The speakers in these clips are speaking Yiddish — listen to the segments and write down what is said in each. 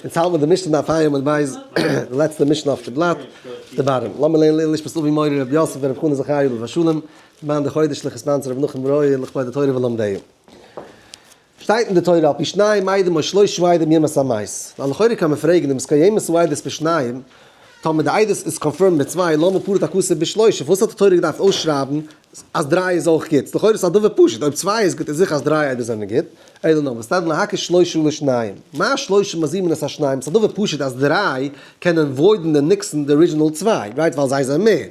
אונז האלט מיר די משנה דף ע' עמוד ב', די לעצטע משנה אויף די בלאט, די bottom. לאמיר לערנען לעילוי נשמת אבי מורי רבי יוסף ברב חנא זכרי' עליו השלום, למען די חודש לכסלו רבי נחום ברויער לכבוד התורה ולומדיה. שטייט אין די תורה על פי שניים עדים או שלושה עדים יומת המת. ווייל לכאורה קען מען פרעגן אם מתקיימת העדות בשניים, טאמער די עדות איז confirmed מיט צוויי, למה פרט הכתוב בשלושה, פארוואס האט די תורה געדארפט אויסשרייבן אז דריי איז אויך גוט? לכאורה איז א דבר פשוט, אויב צוויי איז גוט איז זיכער אז דריי עדות זענען גוט, אלא נאר וואס דען להקיש שלושה לשניים? מה שלושה מזימין את השניים? ס'איז א דבר פשוט אז דריי קענען void ן די ניקסן די original צוויי, right? ווייל זיי זענען מער.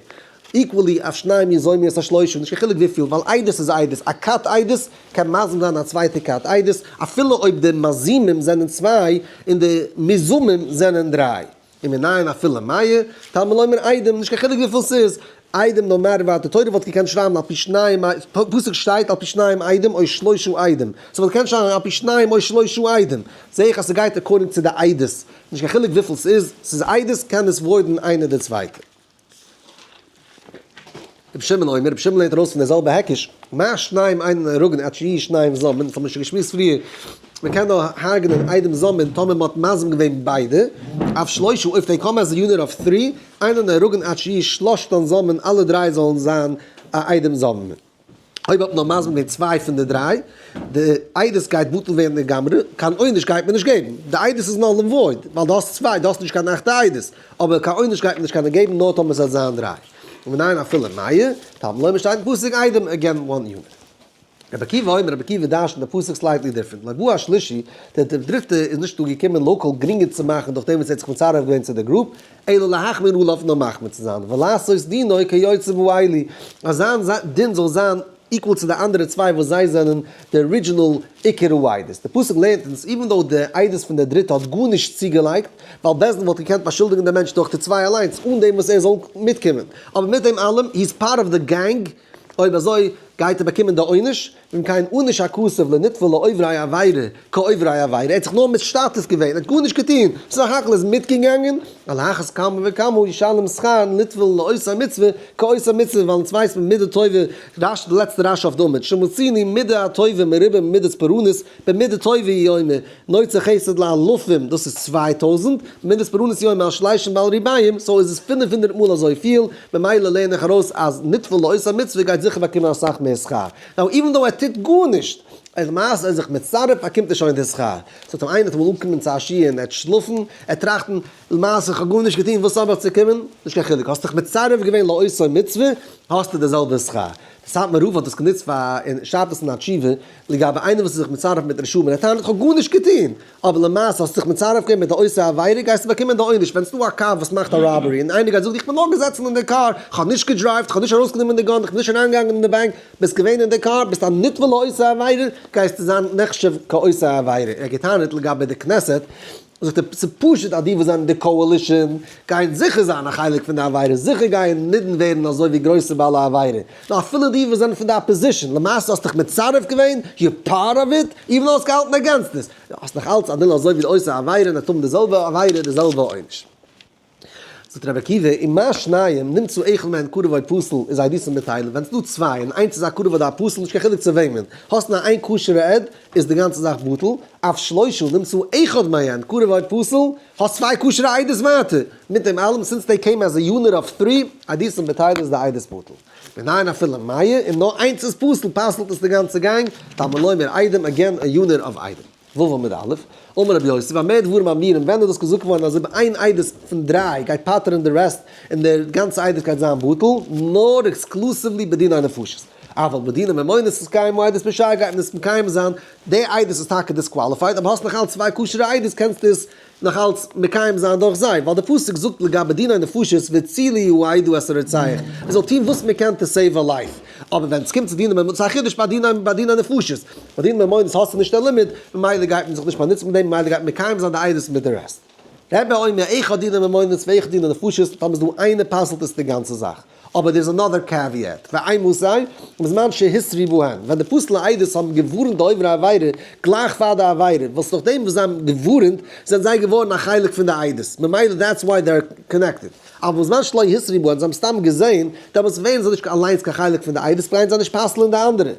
equally אף שניים יזומו את השלושה, נישט קיין חילוק וויפיל, ווייל עדות איז עדות, א כת עדות קען מזים זיין א צווייטע כת עדות, אפילו אויב די מזימים זענען צוויי און די מוזמים זענען דריי. ומנין אפילו מאה, תלמוד לומר עדים, נישט קיין חילוק וויפיל ס'איז, עדים no matter what, די תורה וואלט געקענט שרייבן על פי שניים, פסוק שטייט על פי שניים עדים או שלושה עדים, ס'וואלט געקענט שטיין על פי שניים או שלושה עדים, זעה איך אז ס'גייט according צו די עדות, נישט קיין חילוק וויפיל ס'איז, ס'איז עדות קען עס void ן איינער די צווייטע. רבי שמעון אומר, רבי שמעון לערנט ארויס פון די זעלבע היקש, מה שניים אינן נהרגין עד שיהיו שניים זוממין, דאס האבן מיר שוין געשמועסט פריער, מען קען נאר הרג'נען עדים זוממין טאמער מען האט מזים געווען ביידע, אף שלושה if they come as a unit of three, אינן נהרגין עד שיהיו שלשתן זוממין, אלע דריי זאלן זיין א עדים זוממין. אויב האט מען נאר מזים געווען צוויי פון די דריי, די עדות גייט בטל ווערן לגמרי, קיין עונש גייט מען נישט געבן, די עדות איז null and void, ווייל דו האסט צוויי, דו האסט נישט קיין אכטע עדות, אבער קיין עונש גייט מען נישט קענען געבן נאר טאמער ס'וועט זיין דריי. ומנין אפילו מאה, תלמוד לומר שטייט אין פסוק עדים, again one unit. רבי עקיבא אומר, רבי עקיבא דרש'נט די פסוק slightly different, לא בא השלישי, דער דריטע איז נישט דא געקומען לאקאל גרינגער צו מאכן דורך דעם וואס ער האט זיך מצרף געווען צו די group, אלא להחמיר עליו נאר מחמיר צו זיין, ולעשות דינו כיוצא באלו, אז זיין דין זאל זיין equal צו די אנדערע צוויי וואס זיי זענען די original עיקר העדות. די פסוק לערנט אונז, even though די עדות פון דער דריטע האט גארנישט צוגעלייגט, ווייל בית דין וואלט געקענט באשולדיגן דעם מענטש דורך די צוויי אליינס אן דעם וואס ער זאל מיטקומען, אבער מיט דעם אלעם, he is part of the gang, אויב אזוי גייט ער באקומען די עונש, ואם כן ענש הכתוב לנתפל לעוברי עבירה כעוברי עבירה, ער האט זיך נאר משתתף געווען, ער האט גארנישט געטון, סך הכל איז מיטגעגאנגען, על אחת כמה וכמה ישלם שכר נתפל לעושי מצוה כעושי מצוה, ווייל אונז ווייסט מען מידה טובה, רש י די לעצטע רש י אויף די עמוד, שמצינו מידה הטובה מרובה ממידת פורענות, במידה טובה הוא אומר, נוצר חסד לאלפים, דאס איז 2000, במידת פורענות הוא אומר על שלישים ועל ריבעים, so איז עס 500 מאל אזויפיל, ממילא לערן איך ארויס אז נטפל לעושה מצוה גייט זיכער באקומען אסאך מער שכר. Now even though ער טוט גארנישט, אז למעשה איז זיך מצרף באקומט ער שוין די שכר. ס'וועט אים איינער אמאל אנקומען צו א שיעור און ער וועט שלאפן, ער וועט טראכטן, למעשה איך האב גארנישט געטון וואס האב איך צו קומען? נישט קיין חילוק, האסט דיך מצרף געווען לעושה מצוה, האסטו די זעלבע שכר. די סאטמאר רב האט דאס גענוצט פאר אין שבת אין א תשובה, לגבי איינער וואס איז זיך מצרף מיט רשעים און ער טענה'ט איך האב גארנישט געטון, אבער למעשה האסט זיך מצרף געווען מיט די עושה עבירה גייסטו באקומען די עונש, ווען ס'דא א קאר וואס מאכט א robbery און איינער גייט זאגן איך בין נאר געזעצן אין די קאר, איך האב נישט גע drive ט, איך האב נישט ארויסגענומען די gun, איך בין נישט אריינגעגאנגען אין די באנק, ביסט געווען אין די קאר, ביסט א נתפל לעושה עבירה, גייסטו זיין נחשב כעושה עבירה. ער האט געטענה'ט לגבי די כנסת, זאגט ער, ס'איז פשוט אז די וואס זענען די coalition גייען זיכער זיין א חלק פון די עבירה, זיכער גייען נידון ווערן אזוי ווי גרויסע בעלי עבירה, נאר אפילו די וואס זענען פון די opposition, למעשה האסט דיך מצרף געווען, you're part of it, even though האסט געהאלטן against עס, האסט נאך אלץ א דין אזוי ווי די עושה עבירה און וועט האבן די זעלבע עבירה די זעלבע עונש. זאגט רבי עקיבא, ומה שניים נמצא אחד מהן קרוב או פסול איז עדותן בטילה, ווען ס'דא צוויי און איינס איז א קרוב אדער א פסול נישט קיין חילוק צו וועמען, האסט נאר איין כשר'ע עד איז די גאנצע זאך בטל, אף שלושה נמצא אחד מהן קרוב או פסול, האסט צוויי כשר'ע עדות ווייטער, מיט דעם אלעם since they came as a unit of three, עדותן בטילה איז די עדות בטל. מנין אפילו מאה, און נאר איינס איז פסול פסל'ט עס די גאנצע גאנג, תלמוד לומר עדים again a unit of עדים. ו' עמוד א', אמר רבי יוסי, במה דברים אמורים, ווען איז דאס געזאגט געווארן אז אויב איין עדות פון דריי גייט פטר'ן די rest און דער גאנצע עדות גייט זיין בטל, נאר exclusively בדיני נפשות. אבל בדיני ממונות איז קיימא עדות בשאר גייט מען עס מקיים זיין, די עדות איז טאקע disqualified, אבער האסט נאכאלץ צוויי כשר'ע עדות קענסטו עס נאכאלץ מקיים זיין דורך זיי, ווייל די פסוק זאגט לגבי דיני נפשות והצילו העדה את הרוצח, מען זאל טון וואס מען קען to save a life, אבער ווען עס קומט צו דיני ממונות, ס'איז א חידוש ביי דיני נפשות, ביי דיני ממונות האסטו נישט א לימיט, ממילא גייט מען זיך נישט באנוצן מיט דעם, ממילא גייט מען מקיים זיין די עדות מיט די rest. רבי אומר אחד דיני ממונות ואחד דיני נפשות, טאמער איז דא איינער פסל'ט עס די גאנצע זאך. אבער there is another caveat, ואימתי, בזמן שהתרו בהן, ווען די פסול'ע עדות האבן געווארנט די עוברי עבירה גלייך פאר די עבירה, וואס נאכדעם וואס זיי האבן געווארנט זענען זיי געווארן א חלק פון די עדות, ממילא that's why they are connected, אבל בזמן שלא התרו בהן, זיי האבן סתם געזען, דעמאלטס ווערן זיי נישט אליינס קיין חלק פון די עדות, גייען זיי נישט פסל'ען די אנדערע.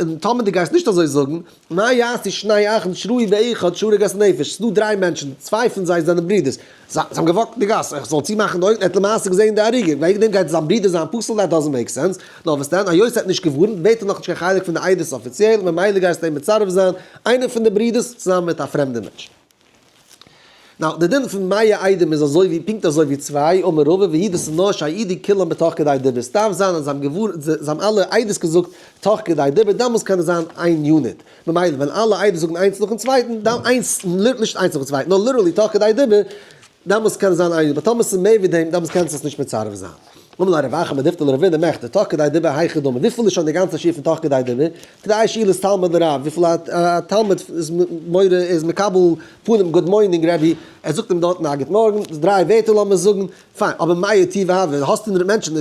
און טאמער דו גייסט נישט אזוי זאגן, מה יעשו שני אחים שרוי ואחד שהרג את הנפש, ס'דא דריי מענטשן, צוויי פון זיי זענען ברידערס, זיי האבן גע walk ט אין די גאס, איך זאל צומאכן די אויגן, ער האט למעשה געזען די הריגה, וועגן דעם גייט זיין ברודער זיין פסול, that doesn't make sense, נאר וואס דען, היות ער האט נישט געווארנט, ווערט ער נאכנישט קיין חלק פון די עדות אפיציעל, ממילא גייסטו אים מצרף זיין, איינער פון די ברידערס, צוזאמען מיט א פרעמדע מענטש. Now, די דין פון מאה עדים איז אזוי ווי, פונקט אזוי ווי צוויי, אמר רבא, והיא דאס איז נאר שיעידו כולם בתוך כדי דיבור, ס'דארף זיין אז זיי האבן געווארנט, זיי האבן אלע עדות געזאגט תוך כדי דיבור, דאמאלס קען עס זיין איין unit. ממילא ווען אלע עדות זאגן איינס נאכן צווייטן, דאן איינס, נישט איינס נאכן צווייטן, נאר literally תוך כדי דיבור, דאמאלס קען עס זיין איין unit, but טאמער ס'איז מער ווי דעם, דאמאלס קענסטו עס נישט מצרף זיין. אמר ליה רב אחא מדיפתי לרבינא מכדי תוך כדי דיבור היכי דמי, וויפיל איז שוין די גאנצע שיעור פון תוך כדי דיבור? כדי שאילת תלמיד לרב, וויפיל א תלמיד איז מורה איז מקבל פנים good morning רבי, ער זאגט אים דארטן א גוט מארגן, דריי ווערטער לאמיר זאגן, פיין, אבער מאה טובא הוה, האסט הונדרעט מענטשן,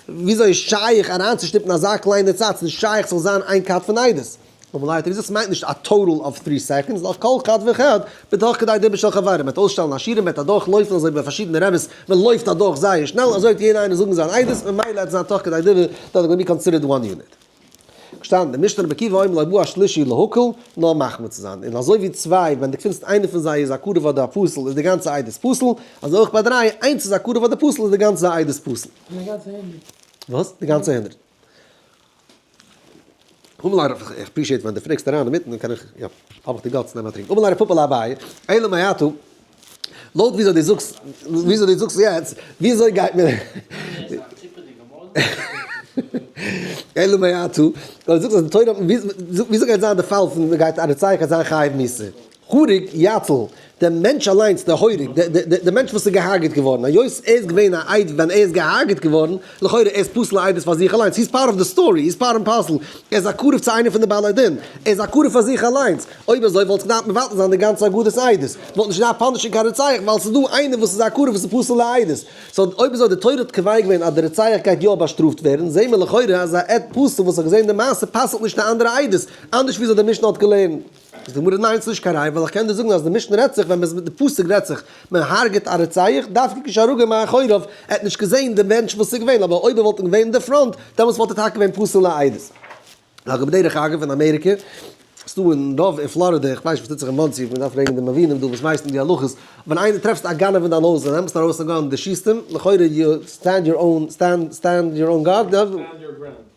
וויאזוי איז שייך אריינצושטופן אזא קליינע צייט, ס'נישט שייך ס'זאל זיין איין כת פון עדות. אבער לייט איז עס מיינט נישט א total of three seconds, נאר כל חד וחד בתוך כדי דיבור של חברים, מ'וועט אויסשטעלן א שורה, מ'וועט אדורך לויפן אזוי ווי ביי פארשידענע רעביס, מען לויפט אדורך זייער שנעל, אזוי וועט יעדער איינער זאגן זיין עדות, ממילא וועט זיין תוך כדי דיבור, דארט gonna be considered one unit. געשטאנען די משנה רבי עקיבא אומר לא בא השלישי להקל, נאר מחמיר צו זיין, און אזוי ווי צוויי ווען דו געפינסט איינער פון זיי איז א קרוב אדער א פסול איז די גאנצע עדות פסול, אזוי אויך ביי דריי, איינס איז א קרוב אדער פסול איז די גאנצע עדות פסול. די גאנצע הונדערט. וואס? די גאנצע הונדערט. אמר ליה רב, איך appreciate ווען דו פרעגסט אריין אינמיטן דאן קען איך, יא, האב איך די guts נעם א טרינק. אמר ליה רב פפא לאביי, אלא מעתה, לויט וויאזוי דו זאגסט, וויאזוי דו זאגסט יעצט, וויאזוי גייט מען, אלא מעתה, דו זאגסט אז די תורה, וויאזוי גייט זיין די פאל פון מ'גייט א רוצח גייט זיין חייב מיתה? הורג יציל, דער מענטש אליינס, דער הורג, דער מענטש וואס איז געהארגעט געווארן, היות ער איז געווען א עד ווען ער איז געהארגעט געווארן, לכאורה ער איז פסול לעדות פאר זיך אליינס, he is part of the story, he is part and parcel, ער איז א קרוב צו איינער פון די בעלי דין, ער איז א קרוב פאר זיך אליינס, אויב אזוי וואלט זיך געדארפט מבטל זיין די גאנצע אגודת עדות, מ'וואלט נישט געדארפט punish ן קיין רוצח ווייל ס'איז דא איינער וואס איז א קרוב וואס איז פסול לעדות. So אויב אזוי די תורה האט קובע געווען אז דער רוצח גייט יא באשטראפט ווערן, זעהן מיר לכאורה אז א עד פסול וואס האט געזעהן די מעשה פסל'ט נישט די אנדערע עדות, אנדערש וויאזוי די משנה האט געלערנט. זאגט די גמרא ניין ס'נישט קיין ראיה ווייל איך קען דיר זאגן אז די משנה רעדט זיך ווען מ'איז די פסוק רעדט זיך מען הרג'עט א רוצח דווקא כשהרגו מאחוריו ער האט נישט געזעהן די מענטש וואס איז געווען אבער אויב ער וואלט געווען אין די front דעמאלטס וואלט ער טאקע געווען פסול לעדות. אגב בדרך אגב אין אמעריקע ס'דא אין רוב אין פלארידע איך ווייס נישט וואס טוט זיך אין מאנסי מען דארף פרעגן די מבינים דא וואס ווייסן די הלכות ווען איינער טרעפסט א גנב אין דיין הויז און נעמסט ארויס א gun די שיסט אים לכאורה you stand your own stand stand your own guard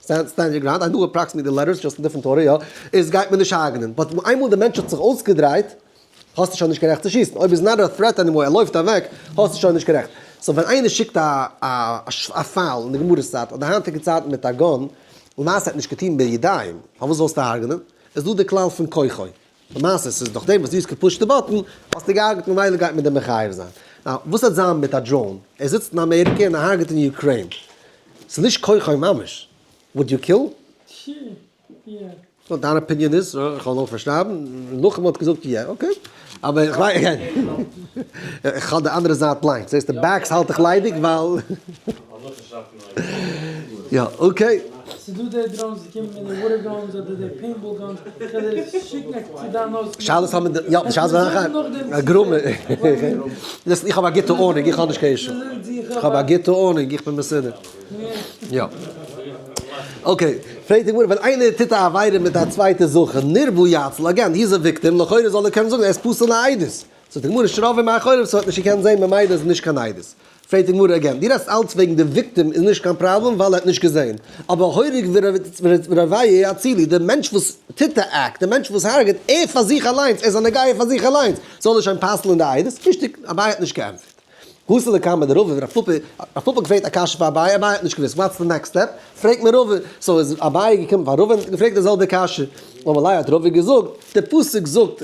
stand stand your ground, I know approximately the letters, just different order, יא, איז גייט מען נישט הרג'נען, but איינמאל די מענטש האט זיך אויסגעדרייט, האסטו שוין נישט קיין רעכט צו שיסן, אויב איז not a threat anymore, ער לויפט אוועק, האסטו שוין נישט קיין רעכט. So ווען איינער שיקט א א פייל אין די גמרא'ס צייט, אדער היינטיגע צייטן מיט א gun, למעשה האט נישט געטון בידיים, פארוואס זאלסטו הרג'נען? איז דא די כלל פון כוחו. למעשה ס'איז דורך דעם וואס דו האסט גע push ט די button, האסטו געהארגעט ממילא גייט מען דיר מחייב זיין. Now, וואס וועט זיין מיט א drone? ער זיצט אין אמעריקע און ער הרג'עט אין Ukraine. ס'איז נישט כוחו ממש. Would you kill? So דיין opinion איז, איך וועל נאר פארשרייבן, נחום האט געזאגט yeah, okay. אבער איך ווייס, איך האב די אנדערע זייט blank, זעסט די box האלט איך ליידיג ווייל. יא, okay. ס'דא די drones וואס קומען מיט די water guns אדער די paintball guns, כ'וועל דיר שיקן א צו דיין הויז. שאלות האבן די, יא, שאלות וועלן איך א גרמא. דאס איך האב א גוטע אהנונג, איך האב נישט קיין issue. איך האב א גוטע אהנונג, איך בין מסודר. יא. Okay, פרעגט די גמרא, ווען איינער טוט א עבירה מיט א צווייטע זכר, נרבו יציל, again, he is a victim, לכאורה זאל ער קענען זאגן ער איז פסול לעדות. זאגט די גמרא שרא ומאחוריו ס'האט נישט געקענט זעהן ממילא איז נישט קיין עדות. פרעגט די גמרא again, דו רעדסט אלץ וועגן די victim איז נישט קיין פראבלעם ווייל ער האט נישט געזעהן, אבער הורג ורביע יצילו, די מענטש וואס טוט די אקט, די מענטש וואס הרג'עט, ער פאר זיך אליינס, ער איז א נגיעה פאר זיך אליינס, זאל ער שוין פסל'ן די עדות? ריכטיג, אביי האט נישט געענטפערט. התם לקמיה דרבא ורב פפא, רב פפא האט געפרעגט א קשיא פאר אביי, אביי האט נישט געוואוסט, what's the next step? פרעגט מען רבא, so איז אביי געקומען פאר רבא און געפרעגט די זעלבע קשיא, אמר ליה האט רבא געזאגט, די פסוק זאגט,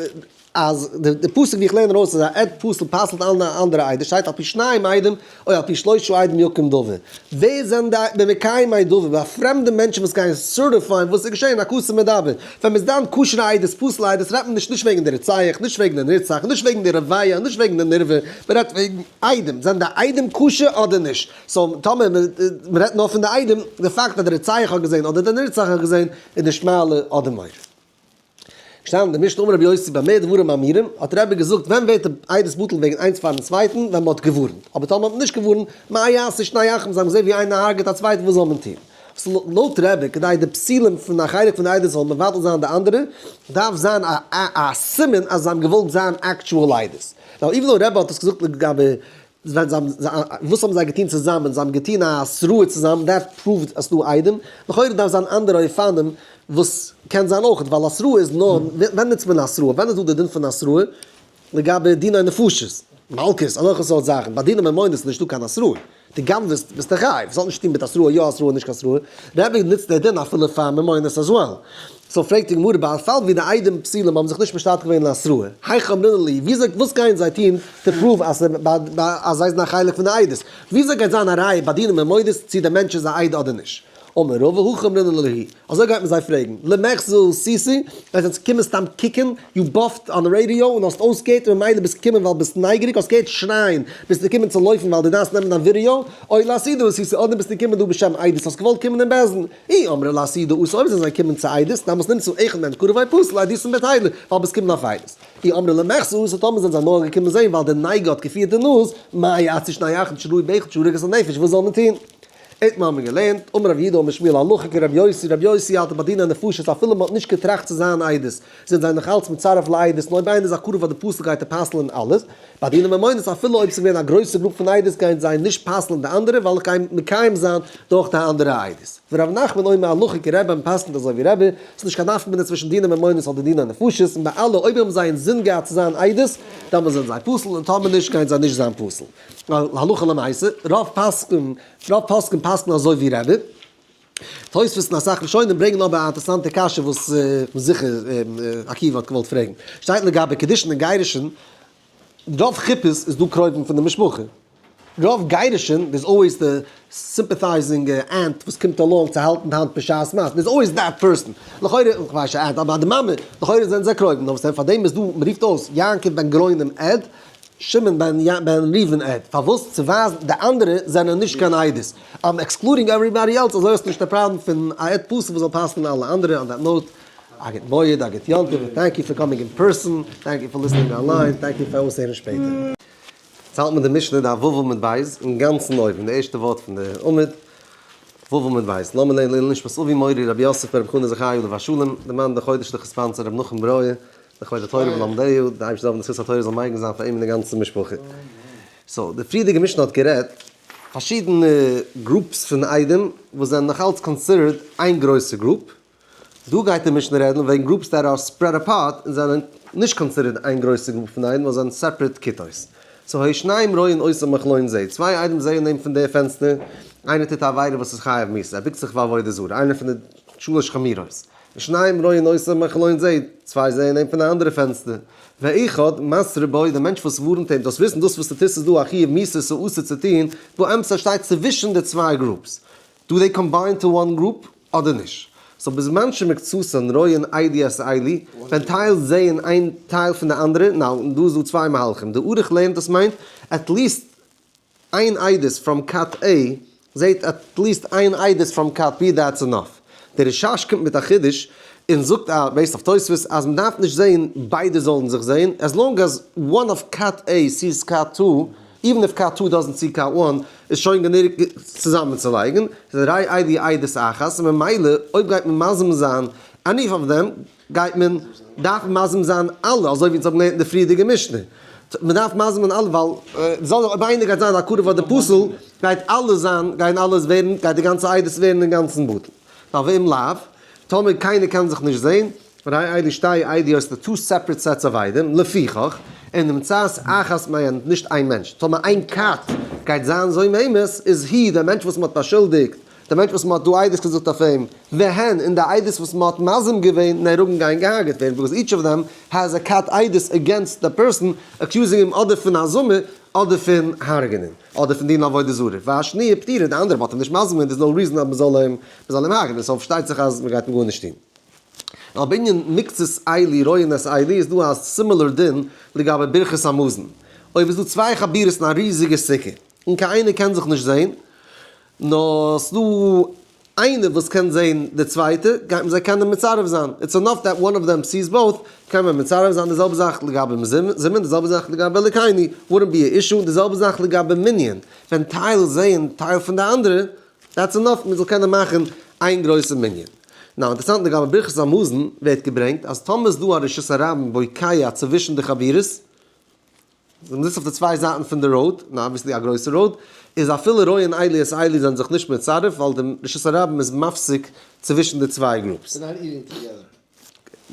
אז די פסוק ווי איך לערן ארויס איז א עד פסול פסל'ט אלע אנדערע עדות שטייט על פי שניים עדים או על פי שלושה עדים יקום דבר. ווער זענען די במקיימי דבר ביי פרעמדע מענטשן וואס גייען certify ען וואס איז געשען הכתוב מדבר ווען מ'איז דן כשר'ע עדות פסול'ע עדות רעדט מען נישט נישט וועגן די רוצח נישט וועגן די נרצח נישט וועגן די רביע נישט וועגן די נרבע מ'רעדט וועגן עדים זענען די עדים כשר אדער נישט so טאמער מ'רעדט נאר פון די עדים די פאקט אז די רוצח האט געזען אדער די נרצח האט געזען איז נישט מעלה אדער מוריד. געשטאנען אין די משנה אמר רבי יוסי במה דברים אמורים, האט רבי געזאגט ווען ווערט די עדות בטל וועגן איינס פארן צווייטן ווען מען האט געווארנט, אבער טאמער האט מען נישט געווארנט, מה יעשו שני אחים, זיי האבן געזען ווי איינער הרג'עט א צווייטן וואס זאל מען טון? וואס לויט רבי כדי די פסילים פון א חלק פון די עדות זאל מבטל זיין די אנדערע, דארף זיין א סימן אז זיי האבן געוואלט זיין actual עדות. Now even though רבי האט עס געזאגט לגבי ווען זיי האבן, וואס האבן זיי געטון צוזאמען, זיי האבן געטון א התראה צוזאמען, that proved אז ס'דא עדים, לכאורה דארף זיין אנדערע אופנים וואס קען זיין אויך, ווייל התראה איז נאר, ווען נוצט מען התראה, ווען איז דא די דין פון התראה? לגבי דיני נפשות, מלקות, אזעלכע סארט זאכן, ביי דיני ממונות איז נישטא קיין התראה, דו גנב'סט ביסטו חייב, ס'האט נישט צוטון מיט התראה יא התראה נישט קיין התראה, רבי נוצט די דין אפילו פאר ממונות as well. So פרעגט די גמרא ביי א פאל ווי די עדים פסולים האבן זיך נישט משתתף געווען להתראה, היכי אמרינן להו, וויאזוי וואס גייען זיי טון to prove אז אז זיי זענען א חלק פון די עדות? וויאזוי גייט זיין א ראיה ביי דיני ממונות צו דער מענטש איז א עד אדער נישט? אמר רבא הכי אמרינן להו, אזוי גייט מען זיי פרעגן, למחזא סוסי, זיי זענען געקומען סתם קוקן, you bumped on radio און האסט אויסגעהערט און ממילא ביסט געקומען ווייל ביסט נייגעריג, האסט געהערט שרייען, ביסט געקומען צו לויפן ווייל דו דארפסט נעמען דיין ווידעא, או לאסעודה אתיתו, אדער ביסט געקומען דא בשם עדות, האסט געוואלט קומען אין בית דין, אי אמרי לאסעודה אתו, אויב זענען זיי געקומען צו עדות, דאמאלס נמצא אחד מהם קרוב או פסול, עדותן בטילה, ווייל ביסט געקומען אויף עדות. אי אמרי למחזא אתו, טאמער זענען זיי נאר געקומען זען ווייל די נייגער האט געפירט די נאז, מה יעשו שני אחים שראו באחד שהרג את הנפש, וואס זאל מען טון? איתמר האבן מיר געלערנט, אמר רב יהודה אמר שמואל הלכה כרבי יוסי, רבי יוסי האלט ביי דיני נפשות אפילו מען האט נישט געטראכט צו זיין עדות, זענען זיי נאך אלץ מצרף לעדות, און אויב איינער איז א קרוב אדער פסול גייט ער פסל'ען אלעס, ביי דיני ממונות אפילו אויב ס'איז געווען א גרויסע group פון עדות גייען זיי נישט פסל'ען די אנדערע ווייל איך גיי מקיים זיין דורך די אנדערע עדות. ורב נחמן אומר הלכה כרבי מען פסל'ט אזוי ווי רבי, ס'איז נישט קיין נפקא מינה צווישן דיני ממונות אדער דיני נפשות, און ביי אלע אויב האבן זיי אינזין געהאט צו זיין עדות, דאמאלס זענען זיי פסול און טאמער נישט גייען זיי נישט זיין פסול. להלכה למעשה, רוב פוסקים, רוב פוסקים פסק'נען אזוי ווי רבי. תוספות און אסאך ראשונים ברענגען אבער א אינטערעסאנטע קשיא וואס כ'בין זיכער עקיבא האט געוואלט פרעגן. שטייט לגבי קידושין און גירושין, רוב חופות איז דא קרובים פון די משפחה. רוב גירושין, there's always the sympathizing aunt וואס קומט along צו האלטן די האנט בשעת מעשה, there's always that person. לכאורה, כ'ווייס נישט aunt, אבער די מאמע, לכאורה זענען זיי קרובים, נאר וואס דען פארדעם איז דא, מ'רופט אויס יעקב בן גרונם עד, שמעון בן ראובן עד, פארוואס צו ווייזן די אנדערע זענען נישט קיין עדות? I'm excluding everybody else, אזוי האסטו נישט א פראבלעם פון א עד פסול וואס זאל פסל'ן אלע אנדערע, on that note, א גוט מועד, א גוט יום טוב, thank you for coming in person, thank you for listening online, thank you פאר אויסהערן שפעטער. יעצט האלט מען די משנה דף ו' עמוד ב', אינגאנצן אויבן, די ערשטע ווארט פון די עמוד, ו' עמוד ב', לאמיר לערנען לעילוי נשמת אבי מורי רבי יוסף ברב חנא זכאי עליו השלום, די מאן די חודש'ליכע sponsor רבי נחום ברויער, לכבוד התורה ולומדיה, די אייבערשטער זאל העלפן די זכות התורה זאל מגין זיין פאר אים און די גאנצע משפחה. So, די פריערדיגע משנה האט גערעדט פארשידענע groups פון עדים וואס זענען נאך אלץ considered איין גרויסע group, דא גייט די משנה רעדן וועגן groups that are spread apart און זענען נישט considered איין גרויסע group פון עדים נאר זענען separate כיתות. So היו שניים רואין אותו מחלון זה, צוויי עדים זעען אים פון די פענסטער, איינער טוט א עבירה וואס איז חייב מיתה, ער בוקט זיך פאר עבודה זרה, איינער פון די שלש חמירות. שניים רואין אותו מחלון זה, צוויי זעען אים פון א אנדערע פענסטער. ואחד מתרה בו, דער מענטש וואס ווארנט אים, דאס וויסן דאס וואס דו טוסט איז דא א חיוב מיתה ס'איז אסור צו טון, באמצע שטייט צווישן די צוויי groups. Do they combine to one group אדער נישט? So בזמן שמקצתן רואין עדי את אלו, ווען טייל זעען איין טייל פון די אנדערע, now, און דא איז דא צוויי מהלכים, די ערוך לערנט דאס מיינט at least איין עדות from כת A זעהט at least איין עדות from כת B that's enough. דער רשש קומט מיט א חידוש און זאגט א based אויף תוספות אז מען דארף נישט זעהן ביידע זאלן זיך זעהן as long as one of כת A sees כת two even if כת two doesn't see כת one איז שוין גענוג צוזאמענצולייגן הרי אלו עדות אחת און ממילא אויב גייט מען מזים זיין any of them גייט מען דארפן מזים זיין אלע, אזוי ווי אונז האבן געלערנט אין די פריערדיגע משנה. מען דארף מזים זיין אלע ווייל זאל אויב איינער גייט זיין א קרוב אדער פסול, גייט אלע זיין, גייען אלע ווערן, גייט די גאנצע עדות ווערן אינגאנצן בטל. ווייל ואם לאו, טאמער קיינער קען זיך נישט זען, הרי אלו שתי עדיות די two separate sets of עדים, לפיכך, אם נמצאת אחת מהן, נישט איין מענטש, טאמער איין כת גייט זיין זוממות, איז היא, דער מענטש וואס מען האט באשולדיגט, דער מענטש וואס מען האט דא עדות געזאגט אויף אים, והן, און די עדות וואס מען האט מזים געווען, נהרגין גייען געהארגעט ווערן, because each of them has a כת עדות against the person, accusing אים אדער פון הזמה, אדער פון הרג'נען, אדער פון דינען עבודה זרה. והשניה פטורה, די אנדערע, מען האט אים נישט מזים געווען, there's no reason אז מען זאל אים, מען זאל אים הרג'נען, so פארשטייט זיך אז מען גייט אים גארנישט טון. נאר בענין מקצת אלו רואין את אלו איז דא א similar דין לגבי ברכת המזון. אויב איז דא צוויי חבורות אין א ריזיגע סוכה, און קיין איינער קען זיך נישט זען, נאר ס'דא איינער וואס קען זעהן די צווייטע, גייט מען זיי קענען מצרף זיין, it's enough that one of them sees both, קען מען מצרף זיין, די זעלבע זאך לגבי מזומן, די זעלבע זאך לגבי אלוקינו, wouldn't be a issue, די זעלבע זאך לגבי מנין, ווען טייל זעהן טייל פון די אנדערע, that's enough מען זאל קענען מאכן איין גרויסע מנין. Now, אינטערעסאנט לגבי ברכת המזון ווערט געברענגט אז טאמער איז דא א רשות הרבים בוקע צווישן די חבורות, מען זיצט אויף די צוויי זייטן פון די road, now obviously א גרויסע road, איז אפילו רואין אלו את אלו זענען זיך נישט מצרף ווייל די רשות הרבים איז מפסיק צווישן די צוויי groups. They're not eating together.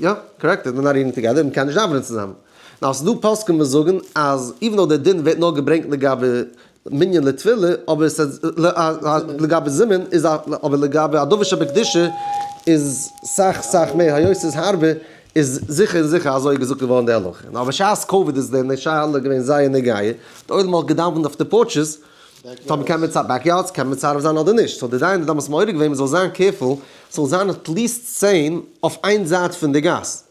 יא, correct, they're not eating together, מען קען נישט דאווענען צוזאמען. Now ס'איז דא פוסקים וואס זאגן אז even though דער דין ווערט נאר געברענגט לגבי מנין לתפילה, אבער ס'איז לגבי זימון איז א, אבער לגבי א דבר שבקדושה איז סאך סאך מער, היות ס'איז הארבער איז זיכער זיכער אזוי געזאגט געווארן די הלכה. נאר בשעת קאוויד איז די שאלה געווען זייער נוגע, די עולם האט געדאווענט אויף די porches, טאמער קען מען backyards קען מען מצרף זיין אדער נישט, so די דיין האט דאמאלס מעורר געווען מ'זאל זיין careful ס'זאל זיין at least 10 אויף איין זייט פון די גאס,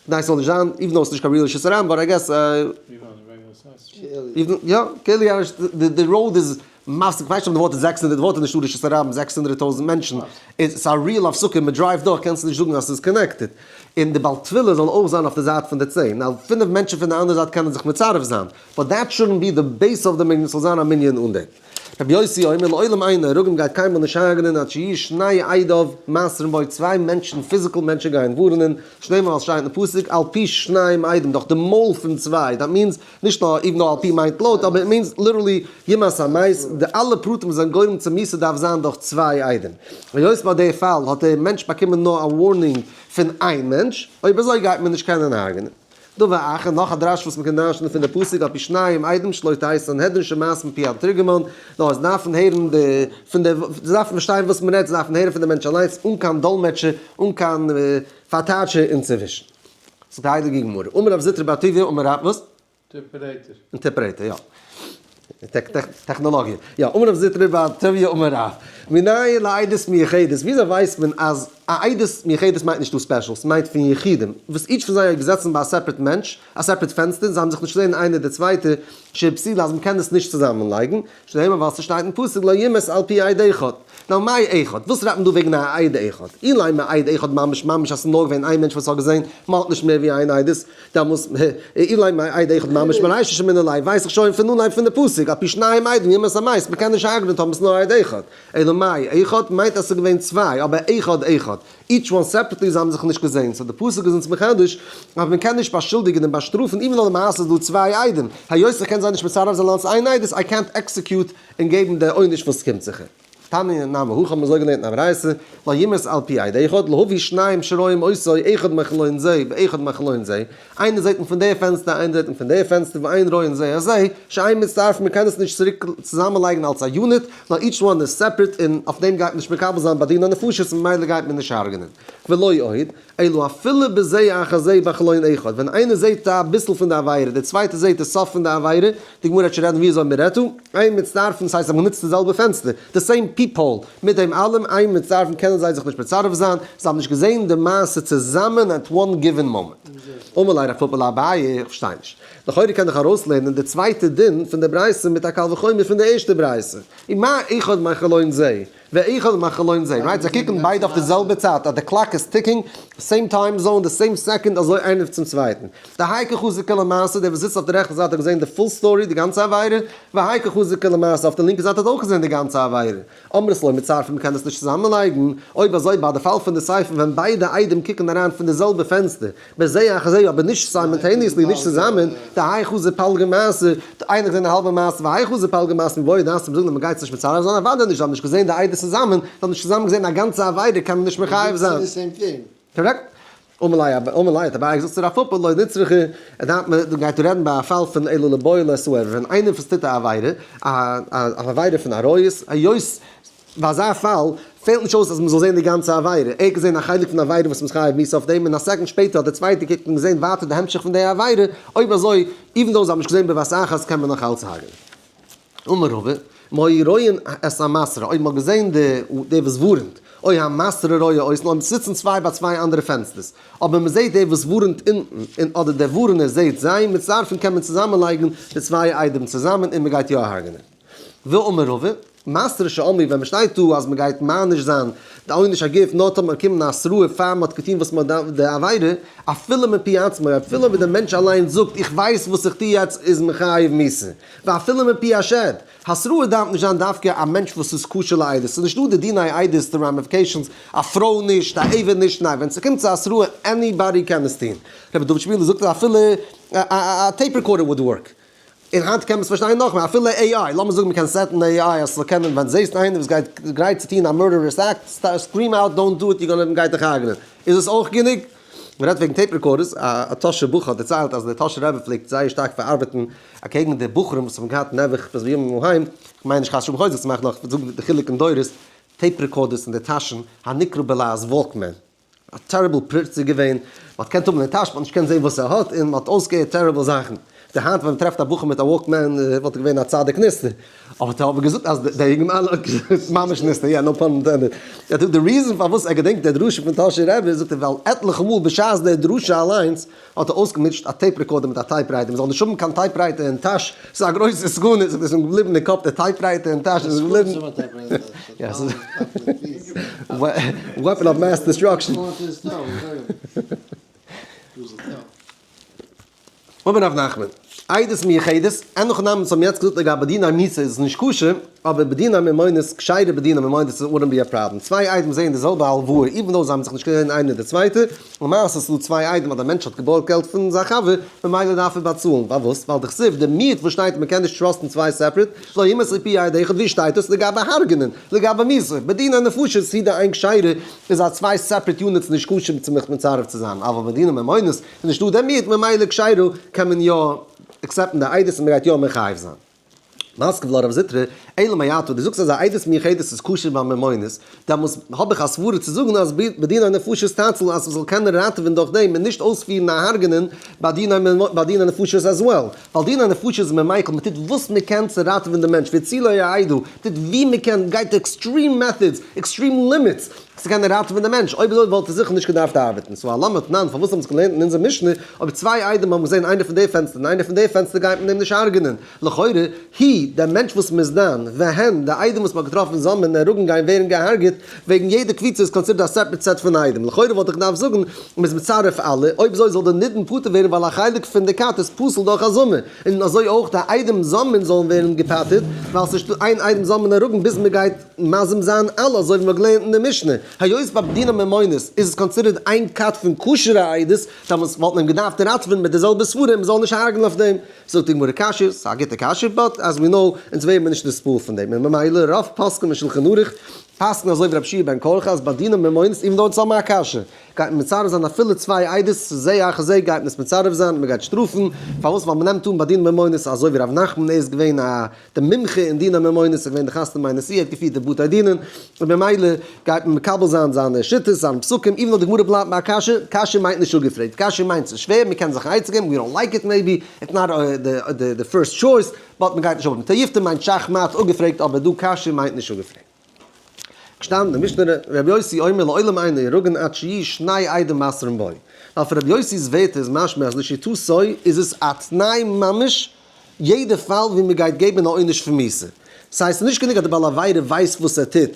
כדי ס'זאל נישט זיין, even though ס'נישט קיין real רשות הרבים, but I guess, יא, כאילו די road איז מפסיק, כ'ווייס נישט אויב די ווארט איז 600, די ווארט איז נישטא רשות הרבים, 600,000 מענטשן, איז א real הפסקה, מען drive ט דורך קענסטו נישט זאגן אז ס'איז connected, און די בעל תפילה זאל אויך זיין אויף די זייט פון די 10, now פינף מענטשן פון די אנדערע זייט קענען זיך מצרף זיין, but that shouldn't be the base of the מנין, ס'זאל זיין א מנין אן דעם. רבי יוסי אומר לעולם אין הרוגים גייט קיינמאל נישט הרג'נען עד שיהיו שני עדיו מתרין בו צוויי מענטשן physical מענטשן גייען ווארענען, שנאמר ווייל ס'שטייט אין פסוק על פי שניים עדים דורך די מויל פון צוויי, that means נישט נאר even though על פי מיינט לויט אבער it means literally יומת המת, די אלע פרטים וואס זענען גורם צו מיתה דארף זיין דורך צוויי עדים. היות ביי די פאל האט דער מענטש באקומען נאר א warning פון איין מענטש, אויב אזוי גייט מען נישט קענען הרג'נען. דבר אחר, נאך א דרש וואס מ'קען דרש'נען פון די פסוק על פי שניים עדים שלא תהא סנהדרין שומעת מפי המתורגמן, נאר עס דארפן הערן די, פון די, זיי דארפן פארשטיין וואס מ'רעדט, זיי דארפן הערן פון די מענטש אליינס, אן קיין דאלמעטשער, אן קיין פארטייטשער אינצווישן. זאגט די הייליגע גמרא, אמר רב זוטרא בר טוביה אמר רב, וואס? Interpreter. Interpreter, יא. טעכנאלאגיע. יא, אמר רב זוטרא בר טוביה אמר רב. מנין לעדות מיוחדת, וויאזוי ווייסט מען אז א עדות מיוחדת מיינט נישט דא special, ס'מיינט פון יחידים, וואס each פון זיי האט געזעצן ביי א separate מענטש, א separate פענסטער, זיי האבן זיך נישט געזען איינער די צווייטע, שהיא פסולה אז מ'קען עס נישט צוזאמען לייגן, שנאמר ווייל ס'שטייט אין פסוק לא יומת על פי עד אחד. Now מאי אחד? וואס רעדט מען דא וועגן א עד אחד? אילימא עד אחד ממש ממש אז ס'איז נאר געווען איין מענטש וואס האט געזען, מ'האט נישט מער ווי איין עדות, דעמאלס אילימא עד אחד ממש מרישא שמעינן ליה, ווייס איך שוין פון אנהייב פון די פסוק, על פי שניים עדים יומת המת, מ'קען נישט הרג'נען טאמער ס'איז נאר עד אחד. אלא מאי אחד מיינט אז ס'איז געווען צוויי, אבער אחד אחד. Each one separately זיי האבן זיך נישט געזען, so די פסוק איז אונז מחדש אז מען קען נישט באשולדיגן און באשטראפן even though למעשה איז דא צוויי עדים, היות איך קען זיי נישט מצרף זיין אלס איין עדות, איי קענט עקסעקיוט און געבן די עונש וואס קומט זיך אים. תניא נמי הכי האבן מיר אזוי געלערנט אין א ברייתא, לא יומת על פי עד אחד, להביא שניים שרואים אותו אחד מחלון זה ואחד מחלון זה, איינער זעט אים פון די פענסטער איינער זעט אים פון די פענסטער ואין רואין זה את זה, שאין מצטרפין מען קען עס נישט צוריק צוזאמען לייגן אלס א unit, נאר each one איז separate און אויף דעם גייט מען נישט מקבל זיין ביי דיני נפשות ממילא גייט מען נישט הרג'נען. ולא עוד, אלא אפילו בזה אחר זה בחלון אחד, ווען איינער זעט אביסל פון די עבירה, דער צווייטער זעט די סוף פון די עבירה, די גמרא וועט שוין רעדן ווי אזוי מען רעדט דא, אין מצטרפין, ס'הייסט זיי האבן גענוצט די זעלבע פענסטער, די same peephole, מיט דעם אלעם אין מצטרפין קענען זיי זיך נישט מצרף זיין, זיי האבן נישט געזען די מעשה צוזאמען at one given moment. אמר ליה רב פפא לאביי, איך פארשטיי נישט. לכאורה קען איך ארויסלערנען די צווייטע דין פון די ברייתא מיט א קל וחומר פון די ערשטע ברייתא. ומה אחד מחלון זה ואחד מחלון זה, right? זיי קוקן ביידע אויף די זעלבע צייט, אז די clock איז ticking, same time zone, די same second, אזוי איינער צום צווייטן. דהאי קא חזי כולה מעשה, דער וואס זיצט אויף די רעכטע זייט האט געזען די full story, די גאנצע עבירה, והאי קא חזי כולה מעשה אויף די לינקע זייט האט אויך געזען די גאנצע עבירה. אמרת לא מצטרפין מ'קען עס נישט צוזאמענלייגן, אויב אזוי ביי די פאל פון די סיפא ווען ביידע עדים קוקן אריין פון די זעלבע פענסטער, בזה אחר זה אבער נישט simultaneously נישט צוזאמען, דהאי חזי פלגא מעשה, איינער האט געזען א האלבע מעשה והאי חזי פלגא מעשה מיבעיא דארפסטו זאגן אז מ'גייט עס נישט מצרף זיין, אוודאי נישט, זיי האבן נישט געזען די עדות צוזאמען, זיי האבן נישט צוזאמען געזען א גאנצע עבירה קען מען נישט מחייב זיין. Correct? אמר ליה אמר ליה האט אביי געזאגט צו רב פפא לא נצרכא, ער דארף מען גייט דא רעדן ביי א פאל פון אלא לבועל את הערוה, ווען איינער וואס טוט א עבירה, א עבירה פון עריות, היות ביי אזא פאל פעלט נישט אויס אז מען זאל זען די גאנצע עבירה, ער האט געזען א חלק פון די עבירה וואס מ'איז חייב מיתה אויף דעם, און א second שפעטער האט דער צווייטער געקוקט און געזען ווייטער די המשך פון די עבירה, אויב אזוי, even though זיי האבן נישט געזען בבת אחת קען מען נאך אלץ הרג'נען. אמר רבא, אם היו רואין את המתרה, אויב מ'האט געזען די דער וואס ווארענט, או המתרה רואה אותן, אויב ס'זיצן צוויי ביי צוויי אנדערע פענסטערס, אבער מ'זעט דער וואס ווארענט אונטן, און אדער דער ווארענער זעט זיי, מצטרפין קען מען צוזאמען לייגן די צוויי עדים צוזאמען און מ'גייט יא הרג'נען. ואמר רבא, מתרה שאמרו ווען מ'שטייט דא אז מ'גייט מעניש זיין די עונש הגוף נאר טאמער מ'באקומט א התראה פאר מ'האט געטון וואס מ'האט די עבירה, אפילו מפי עצמו, אפילו אויב דער מענטש אליינס זאגט איך ווייס וואס איך טו יעצט איז מחייב מיתה, ואפילו מפי השד, התראה דארף נישט זיין דווקא א מענטש וואס איז כשר לעדות, ס'איז נישטא די דיני עדות די ramifications, א פרוי נישט, א עבד נישט, ניין ווען ס'קומט צו התראה anybody קען עס טון, רבי דוד שפירא זאגט אז אפילו א tape recorder would work. און היינט קען מען עס פארשטיין נאכמער, אפילו AI, לאמיר זאגן מ'קען set ן AI אז ס'זאל קענען ווען זעסט איינער וואס גייט גרייט צו טון א murderous act, scream out don't do it, you're gonna מ'גייט דיך הרג'נען. איז עס אויך גענוג? מ'רעדט וועגן tape recorders, א טאהשער בחור האט דערציילט אז דער טאהשער רבי פלעגט זייער שטארק פארארבעטן אקעגן די בחורים וואס האבן געהאט נעבעך ביז בימים ההם, כ'מיין נישט חס ושלום חוזק צו מאכן נאר כ'זאג די חילוק אין דורות, tape recorders אין די טאשן, הנקרא בלעז Walkman. א terrible פריצה געווען, מען האט געקענט האבן אין טאש, מען האט נישט געקענט זען וואס ער האט, און מען האט אויסגעהערט terrible זאכן. די היינט ווען מען טרעפט א בחור מיט א Walkman וואלט ער געווען א צדיק נסתר. אבער האט ער אבער געזאגט אז דער יונגערמאן האט געזאגט ממש נסתר, יא no pun intended. ער האט געזאגט די reason פארוואס ער געדענקט די דרשה פון טאהשער רבי זאגט ער ווייל עטליכע מאל בשעת די דרשה אליינס האט ער אויסגעמישט א tape recorder מיט א typewriter, מען זאל נישט האבן קיין typewriter אין טאש, ס'איז א גרויסע סכנה, זאגט ער, ס'איז אים געבליבן אין קאפ די typewriter אין טאש איז געבליבן. Weapon of mass destruction. אמר רב נחמן, עדות מיוחדת, אין הכי נמי וואס האבן יעצט געזאגט לגבי דיני מיתה איז עס נישט כשר, אבער בדיני ממונות כשרה בדיני ממונות איז wouldn't be a problem. צוויי עדים זעען די זעלבע הלוואה even though זיי האבן זיך נישט געזען איינער די צווייטע, למעשה ס'איז דא צוויי עדים אז דער מענטש האט געבארגט געלט פון זיין חבר, ממילא דארף ער באצאלן. פארוואס? ווייל דכתיב די מיעוט וואס שטייט מ'קען נישט trust ן צוויי separate, לא ימאס מפי עד אחד ווי שטייט דאס לגבי הרג'נען? לגבי מיתה? בדיני נפשות סידי אין כשרה איז א צוויי separate units נישט כשר צו מיך מצרף צו זיין, אבל בדיני ממונות איז נישטא די מיעוט ממילא כשרה קען מען יא accept ן די עדות און מ'גייט יא מחייב זיין. מתקיף לה רב זוטרא, אלא מעתה, דו זאגסט אז א עדות מיוחדת איז כשר ביי ממונות, דעמאלס האב איך א סברה צו זאגן אז בדיני נפשות תציל אז מ'זאל קענען ראטעווען דורך דעם און נישט אויספירן א הרג'נען ביי דיני נפשות as well, ווייל דיני נפשות איז מען מיקל, מ'טוט וואס מ'קען צו ראטעווען די מענטש, והצילו העדה, מ'טוט ווי מ'קען, גייט extreme methods, extreme limits, צו קענען ראטעווען די מענטש, אויב אזוי וואלט ער זיכער נישט געדארפט ארבעטן, so אלמה תנן, פארוואס האבן זיך געלערנט אין אונזער משנה, אויב צוויי עדים האבן געזען איינער פון די פענסטער און איינער פון די פענסטער גייט מען אים נישט הרג'נען, לכאורה, היא, דער מענטש וואס מ'איז דן, והן, די עדים וואס מ'האט געטראפן זאל נהרגין גייען ווערן געהארגעט, וועגן יעדע קבוצה איז considered א separate set פון עדים, לכאורה וואלט איך געדארפט זאגן, מ'איז מצרף אלע, אויב אזוי זאל דער נידון פטור ווערן ווייל א חלק פון די כת איז פסול דורך הזמה, און אזוי אויך די עדים זוממין זאלן ווערן געפטר'ט, ווייל ס'איז נישטא איין עדים זוממין נהרגין ביז מ'גייט מזים זיין אלע אזוי ווי מ'האט געלערנט אין די משנה, היות ביי דיני ממונות איז עס considered איין כת פון כשר'ע עדות, דאמאלס וואלט מען אים געדארפט ראטעווען מיט די זעלבע סברה און מ'זאל נישט הרג'ן אויף דעם. זאגט די גמרא קשיא, ס'איז א גוטע קשיא, but as we know, אונז ווערן מיר נישט נתפעל פון דעם, און ממילא רוב פוסקים אין שלחן ערוך פסק'ן אזוי ווי רבי יהושע בן קרחה אז ביי דיני ממונות even though אונז האבן א קשיא, גייט מען מצרף זיין אפילו צוויי עדות, זה אחר זה גייט מען עס מצרף זיין, מען גייט שטראפן, פארוואס? ווייל מען נעמט אן ביי דיני ממונות אזוי ווי ר' נחמן ער איז געווען א די מומחה אין דיני ממונות, איז געווען די חתן ביי נשיא, ער האט געפירט די בתי דינין, און ממילא גייט מען מקבל זיין זיינע שיטות, זיינע פסקים, even though די גמרא בלייבט ביי א קשיא, קשיא מיינט נישט אפגעפרעגט, קשיא מיינט ס'איז שווער, מ'קען זיך א עצה געבן, we don't like it maybe, it's not the first choice, but מ'גייט נישט אויף. תיובתא מיינט שאך מאט אפגעפרעגט, אבער דא קשיא מיינט נישט אפגעפרעגט. געשטאנען אין די משנה ר' יוסי אומר לעולם אין נהרגין עד שיהיו שני עדים מתרים בו. ווייל פון ר' יוסי'ס ווערטער איז משמע אז לשיטתו איז עס א תנאי ממש יעדע פאל ווי מען גייט געבן א עונש פון מיתה. ס'הייסט ס'נישט גענוג אז די בעל עבירה ווייסט וואס ער טוט,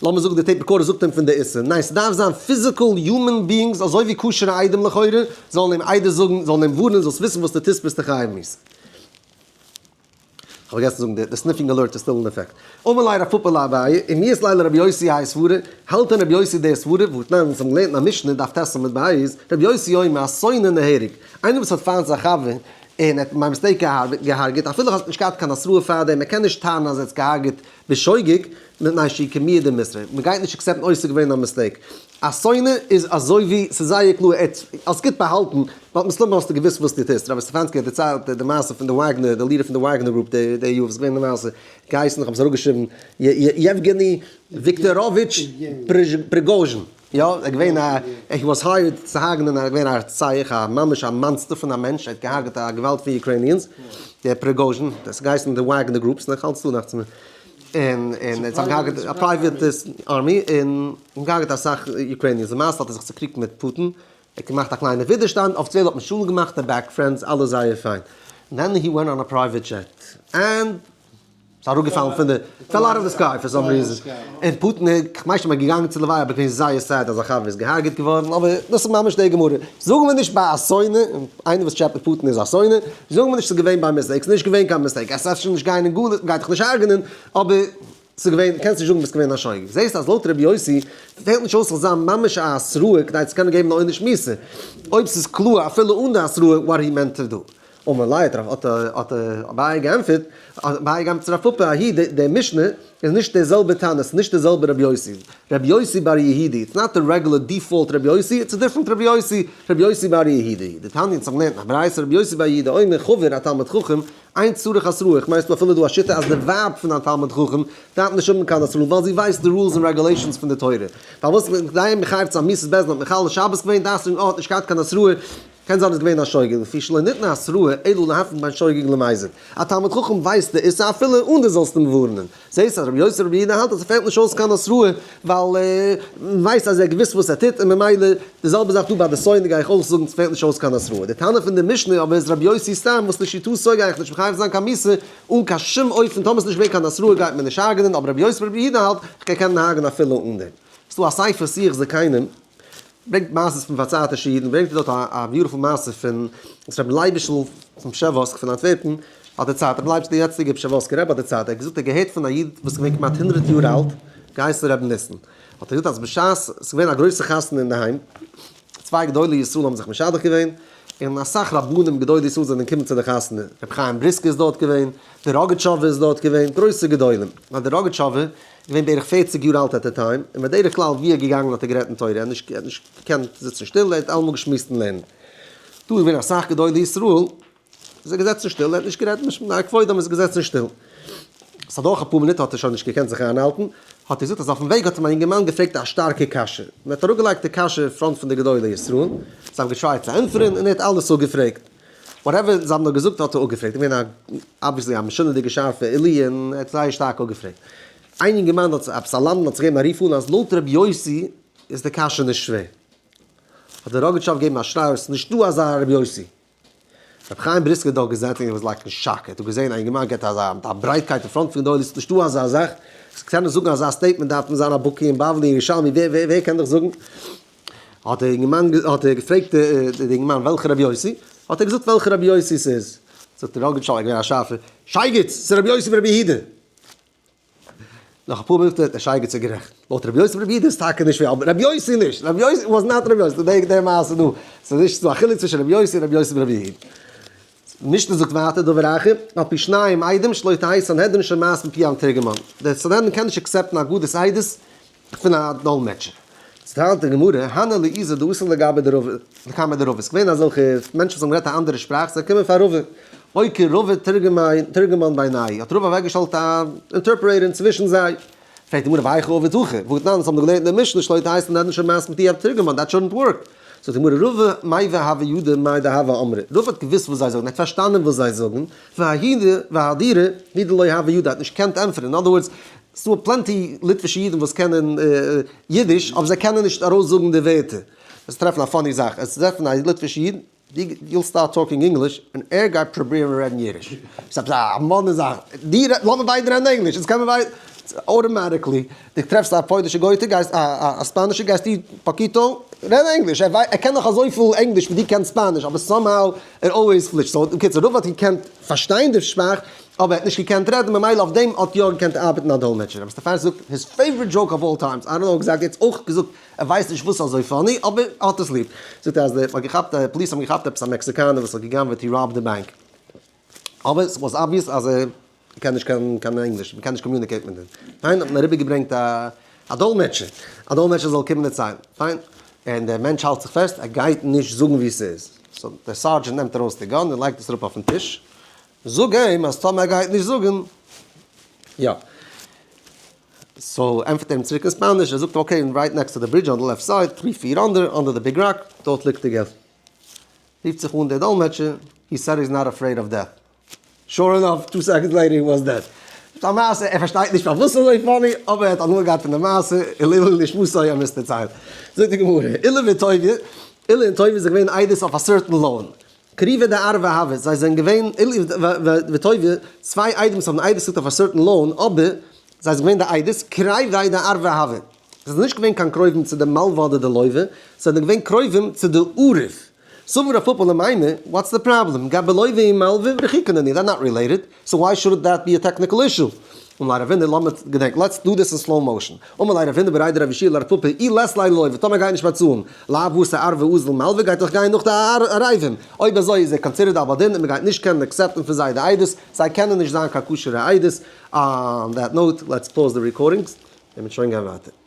לאמיר זאגן די tape recorder זאגט אים פון די איסור, ניין ס'דארף זיין physical human beings אזוי ווי כשר'ע עדים לכאורה, זאלן אים עדות זאגן, זאלן אים ווארענען, זאלסט וויסן וואס דו טוסט ביסטו חייב מיתה. כ'האב פארגעסן צו זאגן, די sniffing alert איז still in effect. אמר ליה רב פפא לאביי, ומי אית ליה לרבי יוסי האי סברא, האלט דען רבי יוסי די סברא, והתנן אונז האבן געלערנט אין א משנה, דף ט עמוד ב', רבי יוסי אומר השונא נהרג, איינער וואס האט פיינט זיין חבר, און ער האט by mistake געהארגעט, אפילו האט נישט געהאט קיין התראה פארדעם, ער קען נישט טענה'ן אז ער האט עס געהארגעט בשוגג, מפני שהוא כמועד דמתרא, מען גייט נישט accept ן אויב ס'איז געווען א mistake. א שונא איז אזוי ווי, ס'איז זייער קלאר, ער האט עס גוט באהאלטן, ווייל מסתמא האסטו געוואוסט וואס דו טוסט. רבי סטעפאנסקי האט דערציילט די מעשה פון די וואגנער, די leader פון די וואגנער group די יאר, וואס איז געווען די מעשה, געהייסן, איך האב עס אראפגעשריבן, יעווגעני וויקטאראוויטש פריגאזשין. יא, ער איז געווען א, he was hired צו הרג'נען, ער איז געווען א רוצח, א ממש א monster פון א מענטש, ער האט געהארגעט א געוואלד פון Ukrainians, דער פריגאזשין, דאס האט געהייסן די וואגנער groups, נאך אלץ דא נאכצומ. און און זיי האבן געהארגעט א private army, און געהארגעט אסאך Ukrainians, למעשה האט ער זיך צוקריגט מיט פוטין, ער האט געמאכט א קליינע ווידערשטאנד, אפיציעל האט מען שלום געמאכט, they're back friends, אלעס זייער פיין. Then he went on a private jet, and. ס'איז אראפגעפאלן פון די, fell out of the sky for some reason. און פוטין איז, כ'מיין שוין געגאנגען צו לוויה אבער געווען זייער sad אז א חבר איז געהארגעט געווארן, אבער דאס איז ממש די גמרא. זאגן מיר נישט ביי א שונא, איינער וואס טשעפעט פוטין איז א שונא, זאגן מיר נישט ס'איז געווען ביי mistake, ס'איז נישט געווען קיין mistake, עס אפשר נישט גיין אין גלות, מ'גייט דיך נישט הרג'נען, אבער ס'איז געווען, קענסט נישט זאגן ביסט געווען א שוגג. זעסט אז לויט רבי יוסי פעלט נישט אויס ס'זאל זיין ממש א התראה כדי צו קענען געבן א עונש מיתה, אויב ס'איז קלאר אפילו אן די התראה what he meant to do. אמר ליה האט רב האט אביי געענטפערט, אביי געענטפערט צו רב פפא ההיא די משנה איז נישט די זעלבע תנא, ס'איז נישט די זעלבע רבי יוסי, רבי יוסי בר יהודי, it's not the regular default רבי יוסי, it's a different רבי יוסי, רבי יוסי בר יהודי, דתניא אונז האבן געלערנט אין א ברייתא רבי יוסי בר יהודה אומר חבר א תלמיד חכם, אין צריך התראה, איך מיין ס'דא אפילו דא א שיטה אז די ווייב פון א תלמיד חכם דארף נישט האבן קיין התראה ווייל זי ווייסט די rules און regulations פון די תורה, פארוואס כדי מחייב צו זיין מיתת בית דין האט מחלל שבת געווען דארפסטו זאגן אה האט נישט געהאט קיין התראה, קען זיין איז געווען א שוגג, לפי שלא ניתנה התראה אלא להבחין בין שוגג למזיד. א תלמיד חכם ווייסט די איסור אפילו אן די זאלסט אים ווארענען. זעהסט אז רבי יוסי ברבי יהודה האלט אז ס'פעלט נישט אויס קיין התראה ווייל מ'ווייסט אז ער האט געוואוסט וואס ער טוט און ממילא די זעלבע זאך דא ביי די שונא גיי איך אויך זאגן ס'פעלט נישט אויס קיין התראה. די טענה פון די משנה אבער איז רבי יוסי סתם וואס לשיטתו גיי איך נישט מחייב זיין קיין מיתה אן קיין שום אופן טאמער ס'נישט געווען קיין התראה גייט מען נישט הרג'נען אבער רבי יוסי ברבי יהודה האלט כ'קען קענען הרג'נען אפילו אן דעם. ס'דא א ספר שיח זקנים ברענגט מעשות פון פארצייטישע אידן, ברענגט ער דארט א beautiful מעשה פון רבי לייביש'ל פון פשעווארסק פון אנטווערפן, האט דערציילט, רבי לייביש דער יעצטיגער פשעווארסקער רבי האט דערציילט, ער האט געזאגט ער האט געהערט פון א איד וואס איז געווען כמעט הונדרעט יאר אלט, געהייסן רבי ניסן, האט ער געזאגט אז בשעת עס איז געווען א גרויסע חתונה אינדערהיים, צוויי גדולי ישראל האבן זיך משדך געווען, און אסאך רבנים גדולי ישראל זענען געקומען צו די חתונה, רבי חיים בריסקער איז דארט געווען, דער ראגאטשאווער איז דארט געווען, גרויסע גדולים, ווייל דער ראגאטשאווער געווען בערך פערציג יאר אלט at the time, און בדרך כלל ווי ער איז געגאנגען האט ער גערעדט אין תורה, ער האט נישט ער האט נישט געקענט זיצן שטיל, ער האט אלעמאל געשמועסט אין לערנען. דא איז געווען אסאך גדולי ישראל, איז ער געזעצן שטיל, ער האט נישט גערעדט משום כבודם איז ער געזעצן שטיל. ס'איז אדורך אפאר מינוט האט ער שוין נישט געקענט זיך איינהאלטן, האט ער געזאגט אז אויפן וועג האט אים א יונגערמאן געפרעגט א שטארקע קשיא, און ער האט אראפגעלייגט די קשיא אין front פון די גדולי ישראל, זיי האבן גע try ט צו ענטפערן און ער האט אלעס אפגעפרעגט. whatever זיי האבן נאר געזאגט האט ער אפגעפרעגט, געווען א obviously א משונה'דיגע שארפע עילוי און ער האט זייער שטארק אפגעפרעגט. איין יונגערמאן האט זיך, עפעס א למדן האט זיך געגעבן א רוף אן אז לויט רבי יוסי איז די קשיא נישט שווער. האט דער ראגאטשאווער געגעבן א שריי אויס, נישטא אזא רבי יוסי. רבי חיים בריסקער האט דארט געזעצן און ער was like אין שאק, ער האט דא געזען א יונגערמאן געבט אזא מיט א ברייטקייט אין front פון גדולי ישראל, נישטא אזא זאך, קענען זאגן אזא statement דארף מען זיין א בקי אין בבלי און ירושלמי, ווער ווער ווער קען דאך זאגן? האט דער אינגערמאן האט ער געפרעגט די אינגערמאן וועלכע רבי יוסי, האט ער געזאגט וועלכע רבי יוסי ס'איז, זאגט דער ראגאטשאווער געווען א שארפער, שייגעץ, ס'איז רבי יוסי ברבי יהודה! נאך אפאר מינוט האט דער שייגעץ גערעכט, לויט רבי יוסי ברבי יהודה איז טאקע נישט ווי אבער רבי יוסי נישט, רבי יוסי was not רבי יוסי, די די מעשה דא, ס'איז נישט דא א חילוק צווישן רבי יוסי און רבי יוסי ברבי יהודה. משנה זאגט ווייטער דבר אחר, על פי שניים עדים שלא תהא סנהדרין שומעת מפי המתורגמן, די סנהדרין קען נישט accept ן אגודת עדות פון א דאלמעטשער. דערציילט די גמרא, הני לעיזי דאתו לגבי דרבא, לקמיה דרבא, ס'איז געווען אזעלכע מענטשן וואס האבן גערעדט א אנדערע שפראך, זיי קומען פאר רבא, אוקי רבא תורגמן בינייהו, האט רבא אוועקגעשטעלט א interpreter אינצווישן זיי. פרעגט די גמרא והיכי עביד הכי, והתנן, אונז האבן דאך געלערנט אין די משנה שלא תהא סנהדרין שומעת מפי המתורגמן, that shouldn't work. זאגט די גמרא רבא מיבעא הוה ידע מאי דהוה אמרי, רבא האט געוואוסט וואס זיי זאגן, ער האט פארשטאנען וואס זיי זאגן, והאדירה הוא דלא הוה ידע, האט נישט געקענט ענטפערן, in other words, ס'דא plenty ליטווישע אידן וואס קענען אידיש, אבער זיי קענען נישט ארויסזאגן די ווערטער. וועסט טרעפן א funny זאך, וועסט טרעפן א ליטווישע איד, you'll start talking English, און ער גייט פרובירן רעדן אידיש. ס'איז עפעס א מאדנע זאך, דו רעד, לאמיר ביידע רעדן ענגליש, אונז קענען ביידע, automatically, דו טרעפסט א פוילישע גויטע, גייסט א ספאנישע, גייסטו poquito, רעד ענגליש, ער קען נאך אזויפיל ענגליש ווי דו קענסט ספאניש, אבער somehow ער always פלישט. so בקיצור, רבא האט געקענט פארשטיין די שפראך, אבער ער האט נישט געקענט רעדן, ממילא אויף דעם האט יא געקענט ארבעטן א דאלמעטשער. רבי סטעפאני זאגט, his favorite joke of all times, I don't know exactly, ער האט אויך געזאגט ער ווייסט נישט וואס אזוי funny, אבער ער האט עס ליב. זאגט ער אז די מ'האט געכאפט, די פאליס האבן געכאפט עפעס א מעקסיקאנער וואס האט גע'גנב'עט, he robbed the bank. אבער ס'וואס obvious אז ער קען נישט קיין קיין ענגליש, מ'קען נישט communicate מיט אים. פיין, האט מען אריבערגעברענגט א א דאלמעטשער, א דאלמעטשער זאל קומען דערציילן. פיין, און דער מענטש האלט זיך פעסט, ער גייט נישט זאגן וואו ס'איז. so דער sergeant נעמט ארויס די gun און לייגט עס אראפ אויפן טיש, זאג אים אז טאמער ער גייט נישט זאגן, יא. so ענטפערט ער אים צוריק אין ספאניש, ער זאגט okay, right next to the bridge on the left side, three feet under, under the big rock, דארט ליגט די געלט. רופט זיך אן דער דאלמעטשער, he said he's not afraid of death. sure enough, two seconds later he was dead. ס'איז א מעשה, ער פארשטייט נישט פארוואס ס'איז אזוי funny, אבער ער האט הנאה געהאט פון די מעשה, לעילוי נשמתו ער מוז דערציילן. זאגט די גמרא, עולא וטוביה, עולא און טוביה זענען געווען עדות אויף א certain loan. קריבי דערבא הוו, זיי זענען געווען אילי וטוביה, צוויי איידעמס האבן עדות געזאגט אויף א certain loan, אבער זיי זענען געווען די עדות, קריבי דערבא הוו. זיי זענען נישט געווען קיין קרובים צו די מלווה אדער די לווה, זיי זענען געווען קרובים צו די ערב. סבר רב פפא למימר, what's the problem? גבי לווה און מלווה רחיקי נינהו, they're not related, so why should that be a technical issue? אמר ליה רבינא, לאמיר געדענקען, let's do this in slow motion. אמר ליה רבינא בריה דרב יהושע לרב פפא, אי לית ליה ללווה, טאמער גייט נישט באצאלן, לאו בתר ערבא אזיל מלווה גייט דאך גיין נאך די ערבים. אויב אזוי איז ער considered א בעל דין און מען גייט נישט קענען accept ן פון זיי די עדות, זיי קענען נישט זיין קיין כשר'ע עדות. On that note, let's pause the recordings, און מ'וועט שוין גיין ווייטער.